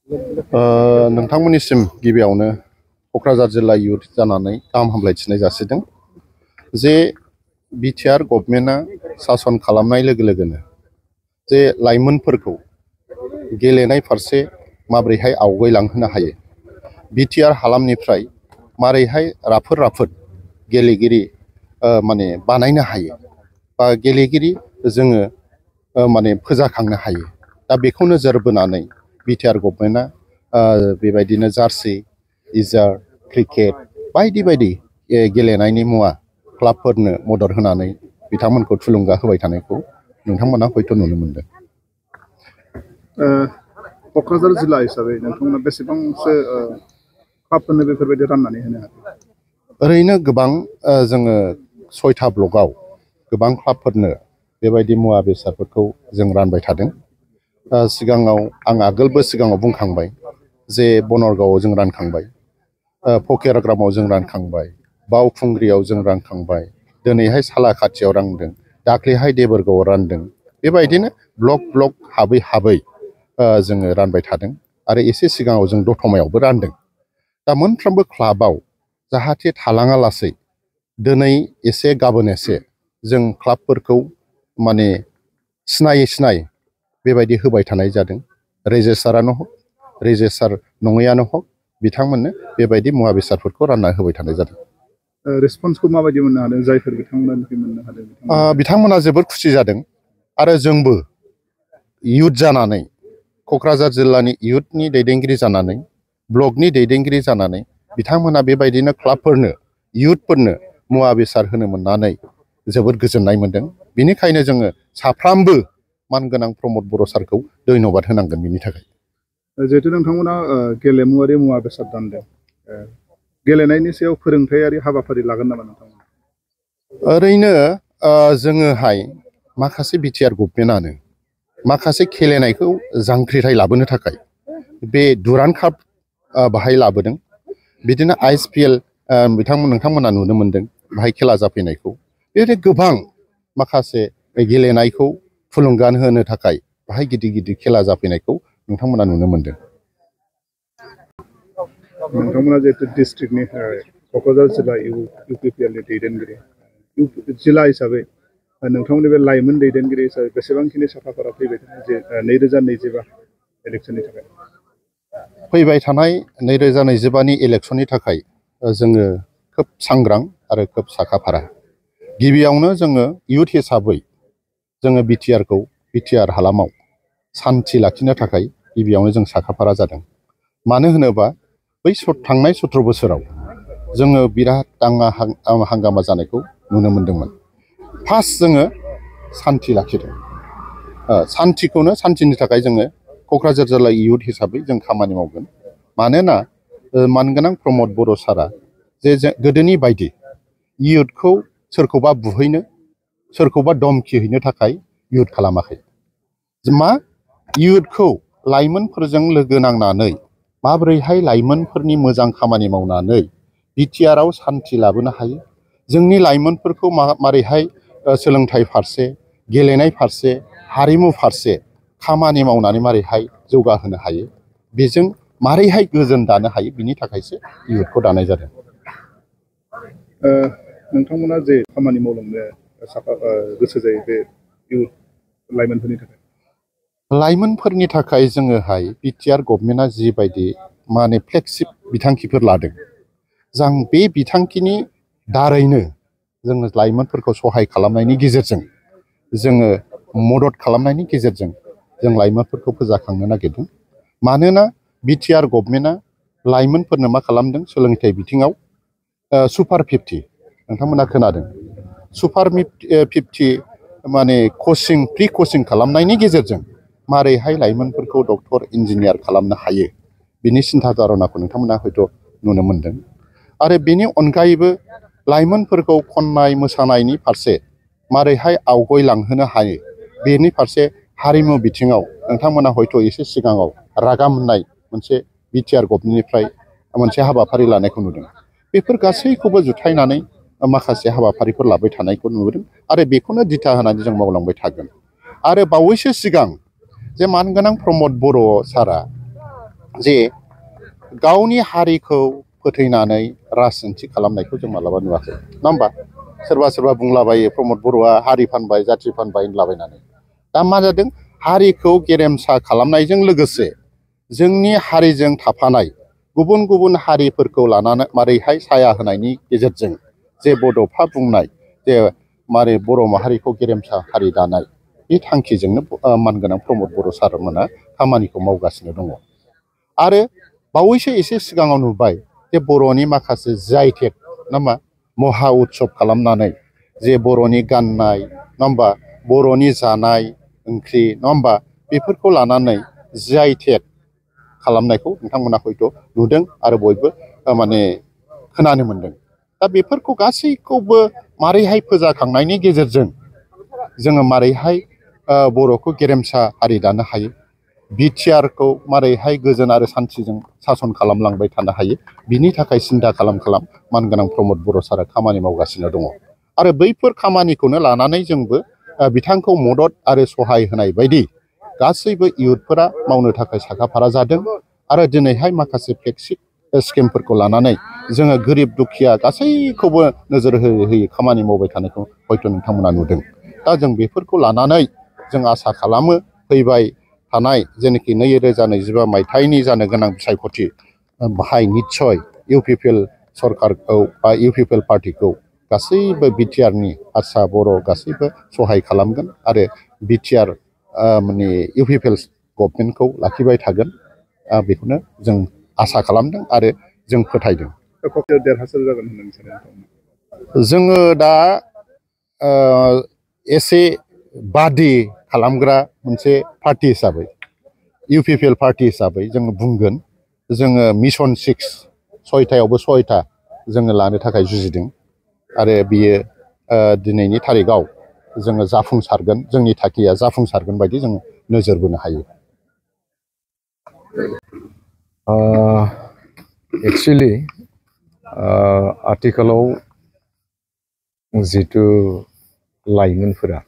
नोंथांमोननिसिम गिबियावनो क'क्राझार जिल्ला इयुथ जानानै गाहाम हामलायथिनाय जासिदों जे बिटिआर गभर्नमेन्टआ सासन खालामनाय लोगो लोगोनो जे लाइमोनफोरखौ गेलेनाय फारसे माबोरैहाय आवगायलांहोनो हायो बिटिआर हालामनिफ्राय मारैहाय राफोद गेलेगिरि माने बानायनो हायो बा गेलेगिरि जोङो माने फोजाखांनो हायो दा बेखौ नोजोर बोनानै बिटिआर गभर्नमेन्टआ बेबायदिनो जार्सि इजार क्रिकेट बायदि गेलेनायनि मुवा क्लाबफोरनो मदद होनानै बिथांमोनखौ थुलुंगा होबाय थानायखौ नोंथांमोना हयथ' नुनो मोनदों। क'क्राझार जिल्ला हिसाबै नोंथांमोना बेसेबांसो क्लाबफोरनो बेफोरबायदि राननानै होनो हादों? ओरैनो गोबां जोङो 6था ब्लकआव गोबां क्लाबफोरनो बेबायदि मुवा बेसादफोरखौ जों रानबाय थादों। सिगाङाव आं आगोलबो सिगाङाव बुंखांबाय जे बनरगावआव जों रानखांबाय, फकिराग्रामाव जों रानखांबाय, बावखुंग्रियाव जों रानखांबाय, दिनैहाय सालाखाथियाव रानदों, दाख्लैहाय देबोरगावआव रानदों। बेबायदिनो ब्लक हाबै जोङो रानबाय थादों आरो एसे सिगाङाव जों दतमायावबो रानदों। दा मोनफ्रोमबो क्लाबाव जाहाथे थालाङा लासै दिनै एसे गाबोन एसे जों क्लाबफोरखौ माने सिनाय बेबायदि होबाय थानाय जादों। रेजिस्टारानो हक रेजिस्टार नङैयानो हक बिथांमोननो बेबायदि मुवा बेसादफोरखौ रानना होबाय थानाय जादों। रेसपन्सखौ माबायदि मोननो हादों जायफोर बिथांमोननिफ्राय मोननो हादों? बिथांमोना जोबोद खुसि जादों आरो जोंबो इयुथ जानानै क'क्राझार जिल्लानि इयुथनि दैदेनगिरि जानानै ब्लकनि दैदेनगिरि जानानै बिथांमोना बेबायदिनो क्लाबफोरनो इयुथफोरनो मुवा बेसाद होनो मोननानै जोबोद गोजोननाय मोनदों। बिनिखायनो जोङो साफ्रामबो मानगोनां प्रमद बर' सारखौ धन्यबाद होनांगोन बिनि थाखाय। जिहेतु नोंथांमोना गेलेमुआरि मुवा बेसाद दानदों, गेलेनायनि सायाव फोरोंथायारि हाबाफारि लागोन नामा नोंथांमोना? ओरैनो जोङोहाय माखासे बिटिआर गभर्नमेन्टआनो माखासे गेलेनायखौ जांख्रिथाय लाबोनो थाखाय बे दुरान्ड काप बाहाय लाबोदों। बिदिनो ISPL नोंथांमोना नुनो मोनदों बाहाय खेला जाफैनायखौ। बेबायदि गोबां माखासे गेलेनायखौ थुलुंगा होनो थाखाय बाहाय गिदिर खेला जाफैनायखौ नोंथांमोना नुनो मोनदों। नोंथांमोना जिहेतु डिस्ट्रिक्टनि क'क्राझार जिल्ला UPPLनि दैदेनगिरि, जिल्ला हिसाबै नोंथांमोननि बे लाइमोन दैदेनगिरि हिसाबै बेसेबांखिनि साखाफारा फैबाय थानाय जे 2025 इलेक्सननि थाखाय? फैबाय थानाय 2025नि इलेक्सननि थाखाय जोङो खोब सांग्रां आरो खोब साखाफारा। गिबियावनो जोङो इयुथ हिसाबै जोङो बिटिआर हालामाव सान्थि लाखिनो थाखाय गिबियावनो जों साखाफारा जादों। मानो होनोबा बै थांनाय 17 बोसोराव जोङो बिराद दाङा हांगामा जानायखौ नुनो मोनदोंमोन। फार्स्ट जोङो सान्थि लाखिदों। सान्थिनि थाखाय जोङो क'क्राझार जिल्ला इयुथ हिसाबै जों खामानि मावगोन। मानोना मानगोनां प्रमद बर' सारा जे गोदोनि बायदि इयुथखौ सोरखौबा बुहैनो सोरखौबा धमखि हैनो थाखाय इयुथ खालामाखै। इयुथखौ लाइमोनफोरजों लोगो नांनानै माबोरैहाय लाइमोनफोरनि मोजां खामानि मावनानै बिटिआरआव सान्थि लाबोनो हायो, जोंनि लाइमोनफोरखौ मारैहाय सोलोंथाइ फारसे, गेलेनाय फारसे, हारिमु फारसे खामानि मावनानै मारैहाय जौगाहोनो हायो, बेजों मारैहाय गोजोन दानो हायो, बिनि थाखायसो इयुथखौ दानाय जादों। नोंथांमोना जे खामानि मावलांनो गोसो जायो बे इयुथ लाइमोनफोरनि थाखाय? लाइमोनफोरनि थाखाय जोङोहाय बिटिआर गभर्नमेन्टआ जिबायदि माने फ्लेगशिप बिथांखिफोर लादों, जों बे बिथांखिनि दारैनो जोङो लाइमोनफोरखौ सहाय खालामनायनि गेजेरजों, जोङो मदद खालामनायनि गेजेरजों जों लाइमोनफोरखौ फोजाखांनो नागिरदों। मानोना बिटिआर गभर्नमेन्टआ लाइमोनफोरनो मा खालामदों, सोलोंथाइ बिथिङाव सुपार 50 नोंथांमोना खोनादों, सुपार 50 माने फ्रि कचिं खालामनायनि गेजेरजों मारैहाय लाइमोनफोरखौ डक्टर इन्जिनियार खालामनो हायो, बिनि सिन्था धारनाखौ नोंथांमोना हयथ' नुनो मोनदों। आरो बेनि अनगायैबो लाइमोनफोरखौ खन्नाय मोसानायनि फारसे मारैहाय आवगायलांहोनो हायो, बेनि फारसे हारिमु बिथिङाव नोंथांमोना हयथ' एसे सिगाङाव रागा मोननाय मोनसे बिटिआर गभर्नमेन्टनिफ्राय मोनसे हाबाफारि लानायखौ नुदों। बेफोर गासैखौबो जुथायनानै माखासे हाबाफारिफोर लाबाय थानायखौ नुदों आरो बेखौनो दिथा होनानै जों मावलांबाय थागोन। आरो बावैसो सिगां जे मानगोनां प्रमद बर' सारा जे गावनि हारिखौ फोथैनानै राजखान्थि खालामनायखौ जों मालाबा नुवाखै नङा होमबा सोरबा बुंलाबायो प्रमद बर'आ हारि फानबाय जाथि फानबाय होनलाबायनानै दा मा जादों हारिखौ गेरेमसा खालामनायजों लोगोसे जोंनि हारिजों थाफानाय गुबुन गुबुन हारिफोरखौ लानानै मारैहाय साया होनायनि गेजेरजों जे बड'फा बुंनाय जे मारै बर' माहारिखौ गेरेमसा हारि दानाय बे थांखिजोंनो मानगोनां प्रमद बर' सारमोना खामानिखौ मावगासिनो दङ आरो बावैसो एसे सिगाङाव नुबाय जे बर'नि माखासे जायटेक नामा महा उत्सब खालामनानै जे बर'नि गाननाय नङा होमबा बर'नि जानाय ओंख्रि नङा होमबा बेफोरखौ लानानै जायटेक खालामनायखौ नोंथांमोना हयथ' नुदों आरो बयबो माने खोनानो मोनदों दा बेफोरखौ गासैखौबो मारैहाय फोजाखांनायनि गेजेरजों जोङो मारैहाय बर'खौ गेरेमसा हारि दानो हायो बिटिआरखौ मारैहाय गोजोन आरो सान्थिजों सासन खालामलांबाय थानो हायो बिनि थाखाय सिन्था खालाम मानगोनां प्रमद बर' सारा खामानि मावगासिनो दङ आरो बैफोर खामानिखौनो लानानै जोंबो बिथांखौ मदद आरो सहाय होनाय बायदि गासैबो इयुथफोरा मावनो थाखाय साखाफारा जादों आरो दिनैहाय माखासे फ्लेगशिप स्किमफोरखौ लानानै जोङो गोरिब दुखिया गासैखौबो नोजोर होयै खामानि मावबाय थानायखौ हयथ' नोंथांमोना नुदों दा जों बेफोरखौ लानानै जों आसा खालामो फैबाय थानाय जेनाखि 2025 मायथाइनि जानो गोनां बिसायख'थि बाहाय निस्सय इउपिपिएल सरकारखौ बा इउपिपिएल पार्टिखौ गासैबो बिटिआरनि हारसा बर' गासैबो सहाय खालामगोन आरो बिटिआर माने इउपिपिएल गभर्नमेन्टखौ लाखिबाय थागोन बेखौनो जों आसा खालामदों आरो जों फोथायदों देरहासार जागोन होननानै सानो जोङो दा एसे बादि खालामग्रा मोनसे पार्टि हिसाबै इउपिपिएल पार्टि हिसाबै जोङो बुंगोन जोङो मिशन 6 6थायावबो 6था जोङो लानो थाखाय जुजिदों आरो बियो दिनैनि थारिखआव जोङो जाफुंसारगोन जोंनि थांखिया जाफुंसारगोन बायदि जोङो नोजोर बोनो हायो एक्सुवेलि आथिखालाव जिथु लाइमोनफोरा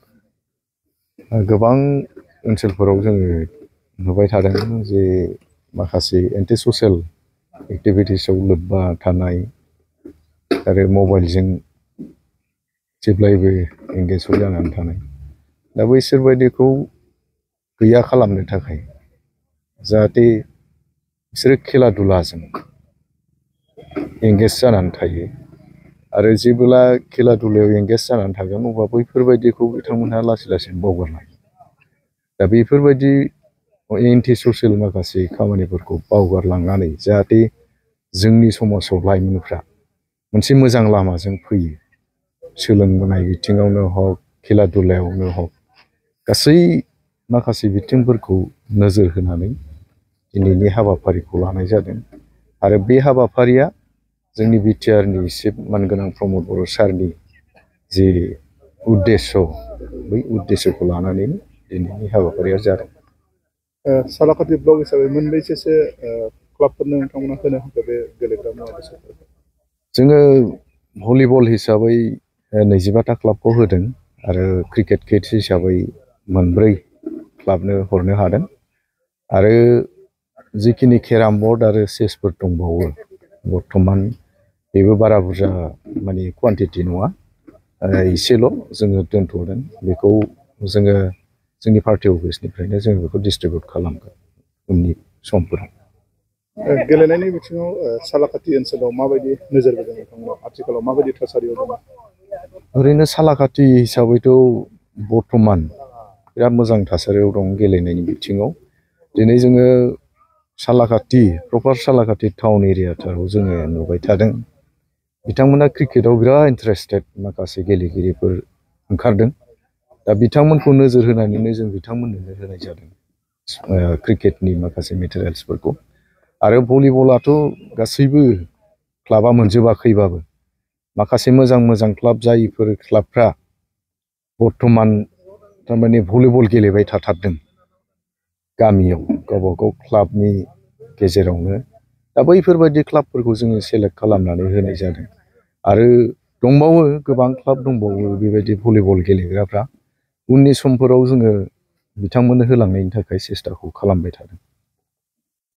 गोबां ओनसोलफोराव जोङो नुबाय थादों जे माखासे एन्टि ससियेल एक्टिभिटिसआव लोब्बा थानाय आरो मबाइलजों जेब्लायबो एंगेजड जानानै थानाय दा बैसोर बायदिखौ गैया खालामनो थाखाय जाहाथे बिसोरो खेला दुलाजों एंगेज जानानै थायो आरो जेब्ला खेला दुलायाव एंगेज जानानै थागोन अब्ला बैफोरबायदिखौ बिथांमोनहा लासै लासै बावगारलाङो दा बेफोरबायदि एन्टि ससियेल माखासे खामानिफोरखौ बावगारलांनानै जाहाथे जोंनि समाजाव लाइमोनफ्रा मोनसे मोजां लामाजों फैयो सोलोंबोनाय बिथिङावनो हक खेला दुलायावनो हक गासै माखासे बिथिंफोरखौ नोजोर होनानै दिनैनि हाबाफारिखौ लानाय जादों आरो बे हाबाफारिया जोंनि बिटिआरनि चिफ मानगोनां प्रमद बर' सारनि जे उद्देश्य बै उद्देश्यखौ लानानैनो दिनैनि हाबाफारिया जादों सालाकाथि ब्लक हिसाबै मोनबेसेसो क्लाबफोरनो नोंथांमोना होनो हाखो बे गेलेग्रा मुवा बेसादफोरखौ जोङो भलिबल हिसाबै 25टा क्लाबखौ होदों आरो क्रिकेट किट्स हिसाबै 4 क्लाबनो हरनो हादों आरो जिखिनि केराम बर्ड आरो चेसफोर दंबावो बर्थमान बेबो बारा बुरजा माने क्वान्टिटि नङा एसेल' जोङो दोनथ'दों बेखौ जोङो जोंनि पार्टि अफिसनिफ्रायनो जोङो बेखौ डिस्ट्रिबिउट खालामगोन उननि समफोराव गेलेनायनि बिथिङाव सालाकाथि ओनसोलाव माबायदि नोजोर होदों नोंथांमोना आथिखालाव माबायदि थासारियाव दङ ओरैनो सालाकाथि हिसाबैथ' बर्थमान बिराद मोजां थासारियाव दं गेलेनायनि बिथिङाव दिनै जोङो सालाकाथि प्रपार सालाकाथि टाउन एरियाथाराव जोङो नुबाय थादों बिथांमोना क्रिकेटआव बिराद इन्टारेस्टेड माखासे गेलेगिरिफोर ओंखारदों दा बिथांमोनखौ नोजोर होनानैनो जों बिथांमोननो होनाय जादों क्रिकेटनि माखासे मेटेरियेल्सफोरखौ आरो भलिबलाथ' गासैबो क्लाबा मोनजोबाखैबाबो माखासे मोजां क्लाब जायफोर क्लाबफ्रा बर्थमान थारमाने भलिबल गेलेबाय थाथारदों गामियाव गावबा गाव क्लाबनि गेजेरावनो दा बैफोरबायदि क्लाबफोरखौ जोङो सेलेक्ट खालामनानै होनाय जादों आरो दंबावो गोबां क्लाब दंबावो बेबायदि भलिबल गेलेग्राफ्रा उननि समफोराव जोङो बिथांमोननो होलांनायनि थाखाय सेस्टाखौ खालामबाय थादों